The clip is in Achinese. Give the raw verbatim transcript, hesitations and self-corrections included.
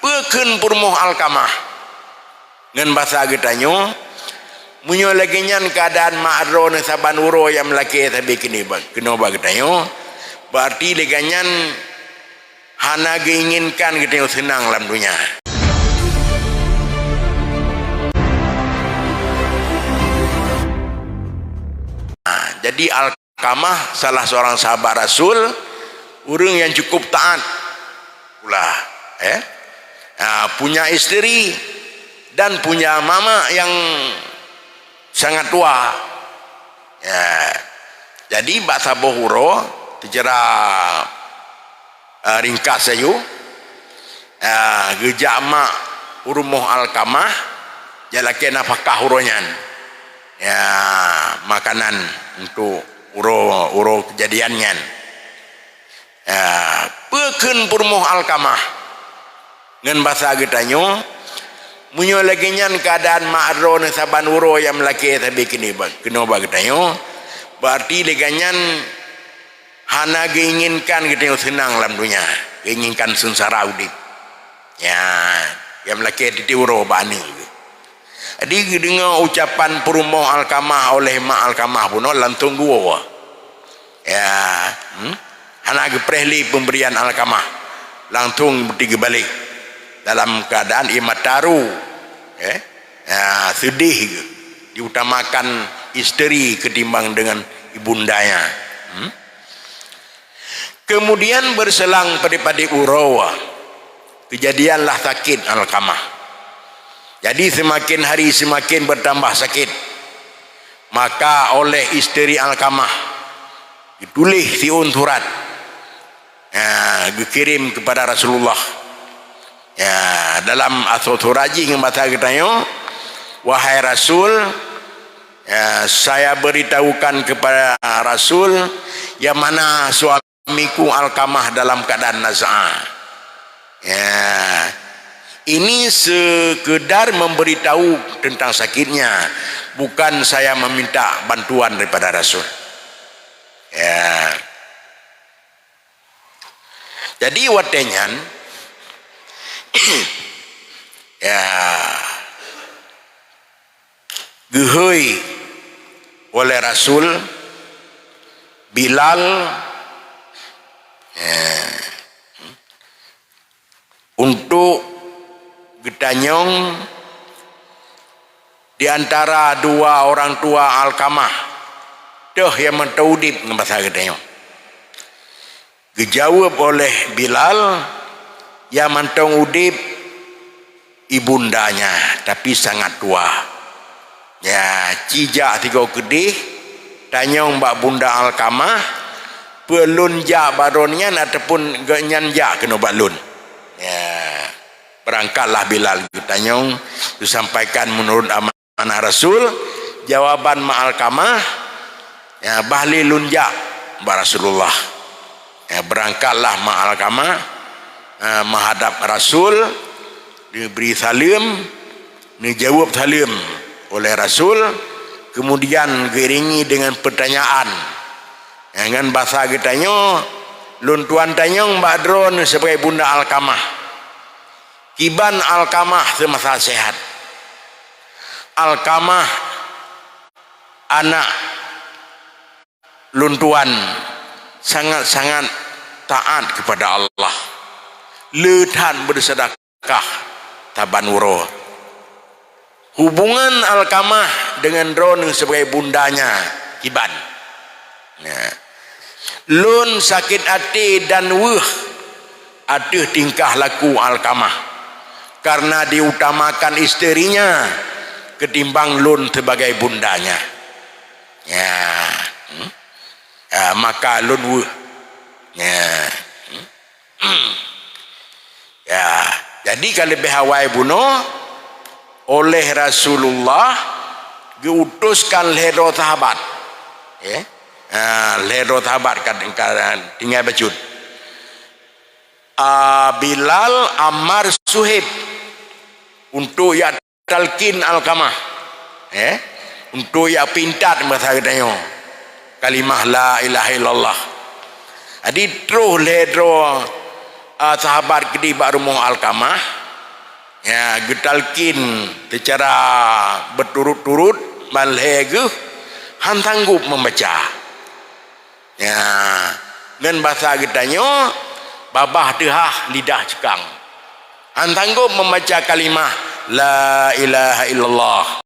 Peue kheun peurumoh Alkamah? Ngon basa geutanyoe, meunyoe lagée nyan keuadaan mak droeneuh saban uroe nyang meulakée sabe keunoe ba-, keunoe bak geutanyoe, beurarti lagée nyan hana geuinginkan geutanyoe seunang lam donya. Nah, jadi Alkamah, salah seorang sahabat Rasul, ureuëng yang cukup taat pula, eh, ah, punya isteri dan punya mama yang sangat tua. Ya. Jadi, bak saboh uroe, teuceura, ah, ringkas sayu, ah, geujak mak u rumoh Alkamah, jak lakée nafakah uroe nyan. Ya, makanan untuk uroe, uroe keujadian nyan. Ya, peue kheun peurumoh Alkamah? Ngon basa geutanyoe, meunyoe lagée nyan keuadaan mak droeneuh saban uroe nyang meulakée sabe keunoe ba-, keunoe bak geutanyoe, beurarti lagée nyan hana geuinginkan geutanyoe seunang lam donya, geuinginkan seungsara udeb. Ya, nyang meulakée tieb-tieb uroe bak aneuk geuh. Jadi, geudeungoe ucapan peurumoh Alkamah oleh mak Alkamah bunoe langsong geuwoe. Ya, hmm? Hana geupreh lé pemberian Alkamah, langsong beuti geubalek dalam keadaan ie mata ru, eh? Ya, sedih geuh, diutamakan isteri ketimbang dengan ibundanya. Hmm? Kemudian berselang padeb-padeb uroe, kejadianlah sakit Alkamah. Jadi, semakin hari semakin bertambah sakit. Maka oleh isteri Alkamah geutuléh siôn surat, ya, geukirém kepada Rasulullah. Ya, dalam asoe surat jih ngon basa geutanyoe, "Wahai Rasul, ya, saya beritahukan kepada Rasul yang mana suami miku Alkamah dalam keadaan naz'ah." Ya. Ini sekedar memberitahu tentang sakitnya, bukan saya meminta bantuan daripada Rasul. Ya. Jadi, watée nyan, ya, geuhôi oleh Rasul Bilal, eh, untuk geutanyong di antara dua orang tua Alkamah, toh nyang mantong udeb ngon basa geutanyoe. Geujaweueb oleh Bilal, "Nyang mantong udeb ibundanya, tapi sangat tua. Ya, ci jak sigoe keudeh, tanyong bak bunda Alkamah, peue lôn jak bak droeneuh nyan ataupun gobnyan jak keunoe bak lôn." Ya, berangkatlah Bilal geutanyong, geusampaikan menurut amanah Rasul, jawaban mak Alkamah, ya, "Bah lé lôn jak bak Rasulullah." Ya, berangkatlah mak Alkamah, eh, menghadap Rasul, diberi saleuem, neujaweueb saleuem oleh Rasul, kemudian geuiringi dengan pertanyaan. Ya, ngon basa geutanyoe, "Lôn tuan tanyong bak droeneuh sibagai bunda Alkamah. Kiban Alkamah seumasa sehat?" Alkamah, anak lôn tuan, sangat-sangat taat kepada Allah. Le that beusedekah saban uroe. Hubungan Alkamah dengan droeneuh sebagai bundanya kiban? Nah, lôn sakét até dan weueh ateueh tingkah laku Alkamah, karena diutamakan isterinya ketimbang lôn sebagai bundanya. Ya. Hmm? Ya, maka lôn weueh. Ya. Hmm? Ya, jadi ka leubeh awai bunoe oleh Rasulullah geuutuskan lhée droe sahabat. Ya. Ha, lhée droe sahabat ka, ka tinggai bacut. Ah, Bilal, Ammar, Suhaib untuk jak talkin Alkamah, eh, untuk jak pintat masa geutanyoe kalimah la ilaha illallah. Jadi, troh lhée droe, ah, sahabat keudeh bak rumoh Alkamah, Ya, geutalkin secara berturut-turut ban lhèe geuh, han sanggob membaca. Ya, ngon basa geutanyoe, babah teuhah, lidah cekang. Han sanggob membaca kalimah la ilaha illallah.